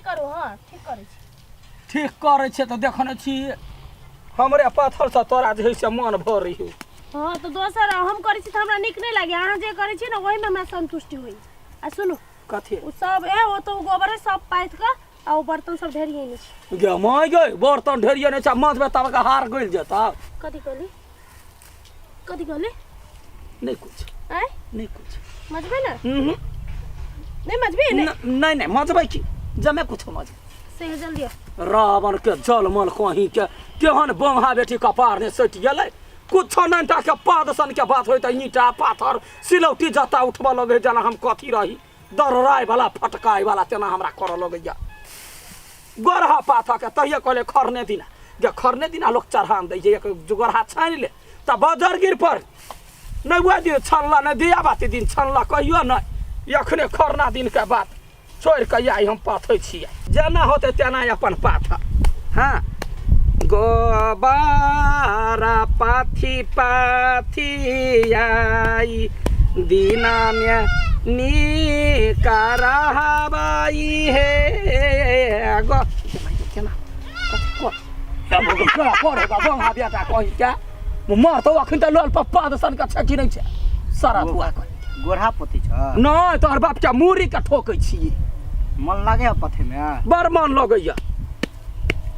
करू। हाँ, ठीक करै छी। ठीक करै छै तऽ देखने छी हमरे पाथरसँ तोरा जे है से मन भरै हौ। हाँ, तऽ दोसर हम करै छी तऽ हमरा नीक नहि लागै। अहाँ जे करै छी ने, ओहिमे हमरा संतुष्टि होइ। आ सुनू। कथी? ओ सब ए ओ तऽ ओ गोबरे सब पाथि कऽ आ ओ बर्तन सब ढेरिये छै। गे माय गे, बर्तन ढेरिये नहि छै, माथमे तब हार गलि जेतौ। कथी कहली? कथी कहली? नहि कुछ। आँय? नहि कुछ। मजबे ने? हम्म। नहि मजबे ने? नहि नहि, मजबै की, जमे कुछ मजबै। से जल्दी आओ। रावण के जलमल कहीं के केहन बंहा बेटी कपार ने सटि गेलै। कुछो नहि टा के पाद सन के बात होय तऽ ईंटा पाथर सिलौटी जत्ता उठबऽ लगै, जेना हम कथी रही दर्राय वाला फटकाय वाला, तेना हमरा करऽ लगैया। गोरहा पाथऽ के तहिये कहले खरने दिना जे खरने दिना लोक चढ़ान दै छै, एक गोरहा छानि ले तऽ बजर गिर पर नहि वएह दिन छनला, नहि दिया बाती दिन छनला, कहियो नहि। एखने खरना दिन के बात छोड़ि कऽ आइ हम पाथै छियै, जेना होतै तेना अपन पाथ। हँ, गोबारा पाथी पाथी आई दिनामे नीक रहबाई हे गो केना केना बेटा कही के मरतौ अखन तऽ लोल पप्पा सन के छकी नहि छै सारा धुआ कही। गोरहा पोती छ? नहि, तोहर बाप के मूड़ी के ठोकै छी। मन लागे है पथे में? बड़ मन लगैया।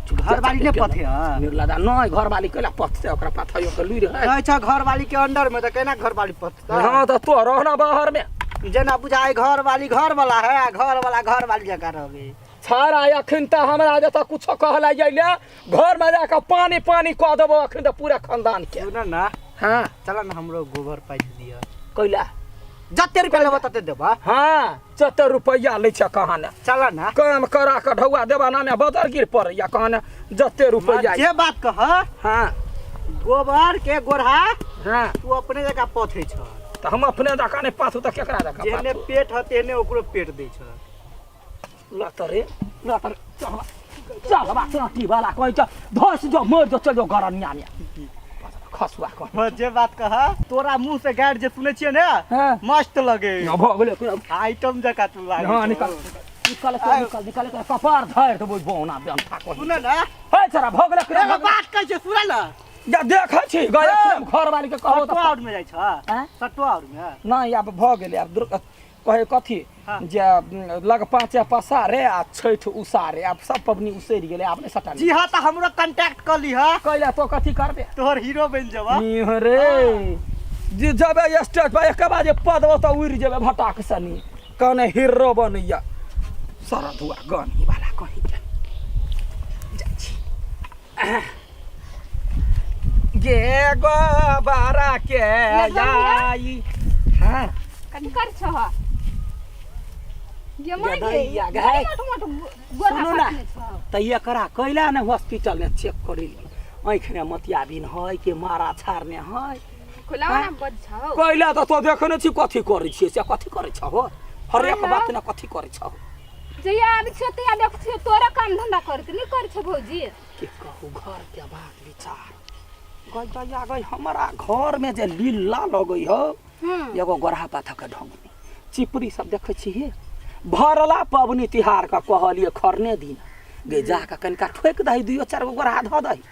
घरवाली ने पथे है? निर्लजा नहि, घरवाली कैला पथतै? ओकरा पथाइयो के लुरि है? रहै छ घरवाली के अंडर में तऽ केना घरवाली पथतै? हँ, तऽ तो रहना बाहर में। जेना बुझाइ घरवाली घरवाला है आ घरवाला घरवाली जकाँ रहबे। छाड़ा अखन तऽ हमरा जतऽ कुछो कहला अइले घर में जाकऽ पानी पानी कऽ देबो अखन तऽ पूरा खानदान के। सुन ना। हाँ। चल ना, हमरो गोबर पाइप दिअ। कैला? जते रुपया लेबो तते देबा। हाँ, जते रुपैआ लै छै कहाँ ने। चल ना। काम करा कऽ ढौआ देबा नामे बदर गिर पड़ैया, कहाँ ने जते रुपैआ। जे बात कह। हाँ। गोबर के गोरहा। हाँ। तू अपने जकाँ पथै छ। तऽ हम अपने जकाँ नहि पाथू तऽ केकरा जकाँ? जेहने पाथू? पेट ह तेहने ओकरो पेट दै छ। लत रे लत रे, चलबा चलबा चाटी वाला कहि छ, धस जो मर जो, चल जो गरनिया में खसुआ कह। हाँ, जे बात कह, तोरा मुंह से गारि जे सुनै छियै ने, हाँ। मस्त लगे। न भऽ गेलै तोरा। आइटम जकाँ तू लागै हाँ। छौ। निकल निकल निकल निकल निकल, कपार धरि देबो बौना बेंथा कहि। सुन ने। हे छोरा, भऽ गेलै। एगो बात कहै छियै, सुन ने। जा देखै छी गए घर वाली के कहबो सटुआ तऽ और में जाइ छ? आँय? सटुआ और में नहि, आब भऽ गेलै। आब कहे कथी? हाँ। जे लग पाँचे पसारे आ छठि उसारे, आब सब पबनी उसरि गेलै, आब नहि सटा। जी हाँ, तऽ हमरो कांटेक्ट कऽ लीह। कैला? तो कथी करबे? तोहर हीरो बनि जेबा। नीह रे जे जबे स्टेज पर एक बार जे पदबो तऽ उड़ि जेबे भटाक सनी। कहने हीरो बनैया सारा धुआ गानी वाला कहीं के जाइ छी। गे गोबरा के आई। हाँ। कथी कर छह गे माय गे? गदैया गै। मोट मोट गोरा सुनू ना। पाथने छह। तऽ एकरा कैला ने हॉस्पिटल में चेक करै लेल? आँखि में मोतियाबिन है कि मारा छाड़ने है? खुलावा ना बद छौ। कैला तऽ तो देखने छी कथी करै छियै से, कथी करै छहो हरेक हाँ। बात ने कथी करै छहो? जहिया आबै छियो तहिया देख छियो तोरा काम धंधा करत नहीं कर छौ भौजी। के कहू घर के बात विचार गई दैया गई, हमरा घर में जे लीला लगै हो। एगो गोरहा पाथक के ढंग में चिपरी सब देखै छी हे भरला पबनी तिहार के कहलिए खरने दिन गे जाके कनिका ठोकि दही, दुइयो चारि गो गोरहा धऽ दही।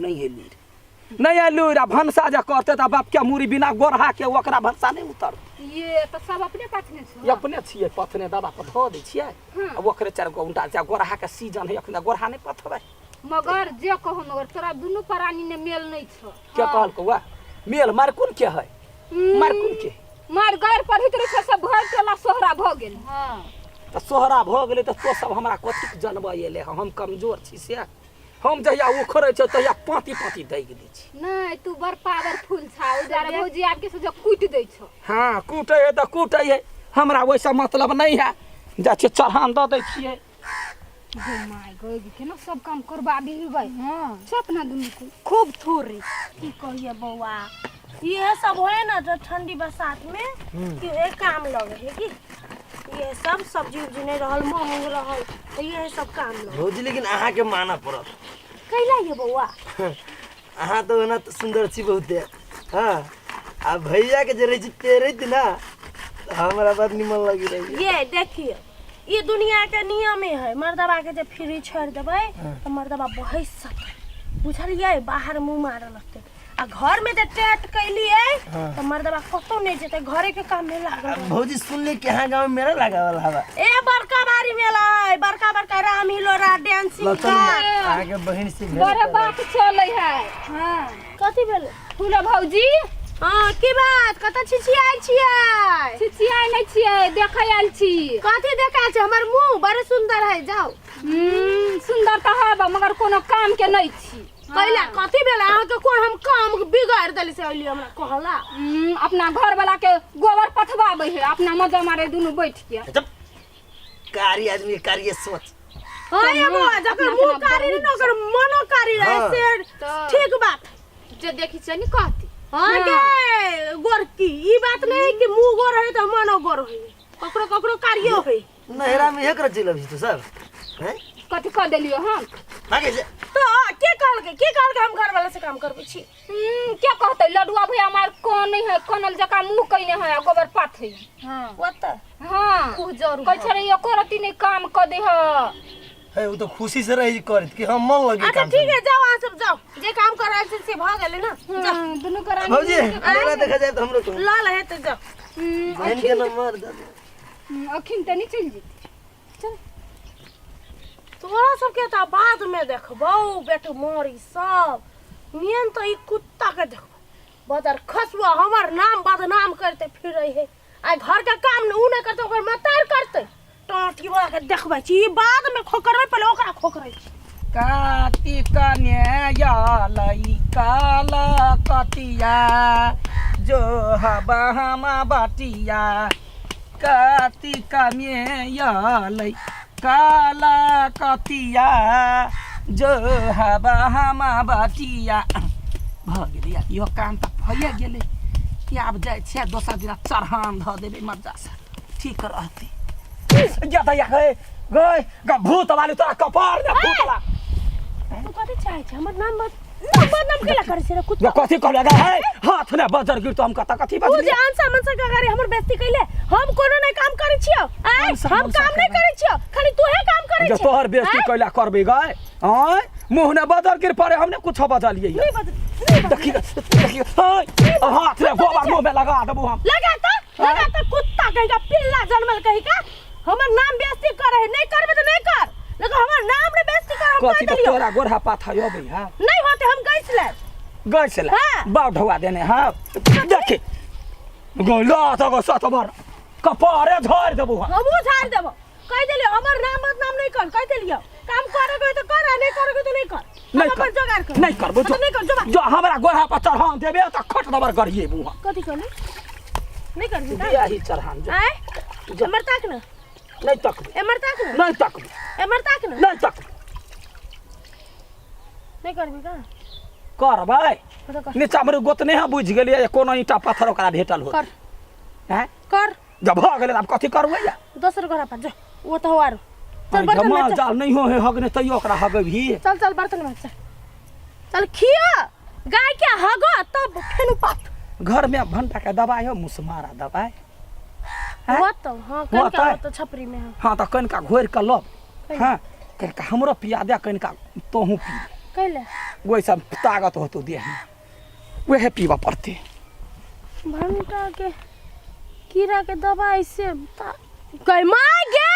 नहि हे लूरि, नहि हे लूरि। आ भनसा जे करतै तऽ बाप के मूड़ी बिना गोरहा के ओकरा भनसा नहि उतरतै। ये तऽ सब अपने पाथने छौ? अपने छियै पथने, दबा पर धऽ दै छियै आ ओकरे चारि गो उनटा। जे गोरहा के सीजन है अखन, गोरहा नहि पथबै। मगर जे कहो मगर तोरा दुनू प्राणी ने मेल नहीं छौ। के कहलकौ? वएह मेल मारकुन के है, मारकुन के। मार गैर पढ़ैत रहै छै सब भरि टोला सोहरा भऽ गेल। हाँ। तऽ सोहरा भऽ गेलै तऽ तो सब हमरा कथीक जनबऽ एलै हँ? हम कमजोर छी से हम जहिया उखड़ै छै तहिया पाँति पाँति दागि दै छी। नहीं, तू बड़ पावरफुल छा, ओहि दुआरे भौजी आबि के सोझे कूटि दै छौ। हाँ, कूटै है तऽ कूटै है, हमरा ओहिसँ मतलब नहि है। जाइ छियै चढ़ान दऽ दै छियै। गो my गो, केना सब काम करबाबी गई। हाँ। सब अपना दुनू को खूब थोड़ी की कहिए बौआ, ये सब होए ना तो ठंडी बरसात में कि एक काम लगे है कि ये सब सब्जी उब्जी नहीं रहल, महंग रहल, तो ये सब काम लगे। भौजी, लेकिन अहाँके मानऽ पड़त। कैला ये बौआ? अहाँ तऽ ओना तऽ सुन्दर छी बहुते। हाँ, आ भैया के जे रहै छी पेरैत ना, तऽ हमरा बड़ निमन लगी रही। ये देखिए। ई दुनिया के नियमे है मर्दबा के जे फ्री छोड़ देबै तऽ मर्दबा बहस सकतै बुझलियै बाहर मुँह मारऽ लगतै आ घर में जे टेट कैलियै तऽ मर्दबा कतौ नहि जेतै घरे के काम में लागल रहतै। भौजी सुनली कि यहाँ गाँव में मेला लगा वाला हवा ए बड़का भारी मेला है बड़का बड़का राम हिलोरा डांसिंग लतन का अहाँके बहिन से भेंट बड़े करब। बात चलै है हाँ कथी भेलै फूलो भौजी हाँ की बात कतऽ छिछियाइ छियै छिछियाइ नहि छियै देखै आयल छी कथी देखा छै हमर मुंह बड़े सुंदर है जाओ सुन्दर तऽ हब मगर कोनो काम के नहि छी कैला कथी भेल अहाँके कोन हम काम बिगाड़ देली से अइली हमरा कहला अपना घर वाला के गोबर पथवाबै है अपना मजा मारे दुनू बैठ के चुप। कारी आदमी के कारी सोच हाँ ये बौआ जकर अपना मुंह अपना कारी रहे ने ओकर मनो कारी रहे हाँ। से ठीक बात जे देखी छै नी कहती हाँ गे गोरकी ई बात नहीं है कि मुंह गोर है तो मनो गोर है ककरो ककरो कारियो है नहरा में एक रची लभी तू सब हैं कथी कह देलियो हम भागे से तो के कहलकै के कहलकै हम घर वाला से काम करबै छी के कहते लडुआ भैया हमार कोन नहीं है कोनल जका मुंह कइने है आ गोबर पाथ है हाँ ओतऽ हाँ उ जरूर कहै छलै एको रत्ती नहीं काम क दे है है उ तो खुशी से रही करत कि हम मन लगे अच्छा काम ठीक है जाओ अहाँ सब जाओ जे काम कर रहल छी से भऽ गेलै ने जाओ हाँ, दुनू करानी भौजी मेला देखा जाए तो हमरो को लऽ लहे तऽ जाओ बहन के नंबर दे दे। अखिन तऽ नहीं चलि जेतै चल तोरा सबके तऽ बाद में देखबौ बेटू मोरी सब मेन तऽ ई कुत्ता के देखबौ बदर खसुआ हमर नाम बदनाम करते फिरै है आइ घर के काम ने उ नहि करतै ओकर मतार करतै टाँटी वाला के देखबै छी ई बाद में खोकरबै पहिले ओकरा खोकरै छी कातिक न्यायालय काला कतिया जो हवा हमा बटिया कातिक न्यायालय काला कतिया जो हवा हमा बटिया भऽ गेलै आब इहो काम तऽ भइए गेलै कि आब जाइ छियै दोसर दिना चढ़ान धऽ देबै मजासँ ठीक रहतै जा दैया गए गए ग भूत वाली तोरा कपार में भूत वाला तू कथी चाहै छै हमर नाम बद नाम बदनाम केला करै छै रे कुत्ता ग कथी कहले गे है हाथ ने बजर गिर तो हम कत कथी तू बजली जे अनसा मनसा के गाड़ी हमर बेइज्जती कैले हम कोनो नहीं काम करै छियौ आय अनसा हम मनसा काम नहीं के करै छियौ खाली तूहे काम करै जो छै तोहर बेइज्जती आँय? कैला करबे गए आय मुंह ने बजर गिर पड़े हमने कुछ बजलिए नहीं बदल नहीं बदल देखी देखी हाय हाथ ने गोबर मुंह में लगा देबो हम लगा त लगा त कुत्ता कहीं का पिल्ला जन्मल कहीं का हमर नाम बेइज्जती करे है नहीं करबे तो नहीं कर लेकिन हमर नाम ने बेइज्जती कर हम कथी कह तो देलियो तोरा गोरहा पाथा अबै हा नहीं होते हम गैस ले गैस ले हाँ। बाव ढौआ देने हाँ देखी गो ला तो गो सत बार कपारे झाड़ देबो हम हमहू झाड़ देबो कह देलियो हमर नाम बदनाम नहीं कर कह देलियो काम करे के तो कर आ नहीं करे के तो नहीं कर नहीं हम अपन कर जोगाड़ कर नहीं करबो हाँ तो नहीं कर जोगाड़ जो हमरा गोरहा पर चढ़ान देबे त खट दबर गरिएबू हम कथी कहली नहीं करबी का बियाही चढ़ान जो आय जो। एमर ताक ना नहीं तकबो एमर ताक ना नहीं तकबो एमर ताक ना नहीं तकबो नहीं करबी का करबै हाँ तो कर नीचा मे गोतने है बुझि गेलियै जे कोनो ईंटा पत्थर ओकरा भेटल होत कर हैं कर जब भऽ गेलै तऽ आब कथी करबै या दोसर घर पर जा ओ तो आरो चल बर्तन में माल चल जाल नहीं हो है हगने तैयो ओकरा हगबही चल चल बर्तन में चल चल खियो गाय के हगो तब फेनु पात घर में भंटा के दबाई हो मुसमारा दबाई हैं? हुआ तो हाँ कन होतै? का तो छपरी में है हाँ तऽ कनिका घोरि कऽ लब हाँ कनिका हमरो पिया दे कनिका तोहूँ पी कैले ओहिसँ ताकत होतौ देहमे वएह पीबऽ पड़तै भंटा के कीड़ा के दवाई से गई माय गे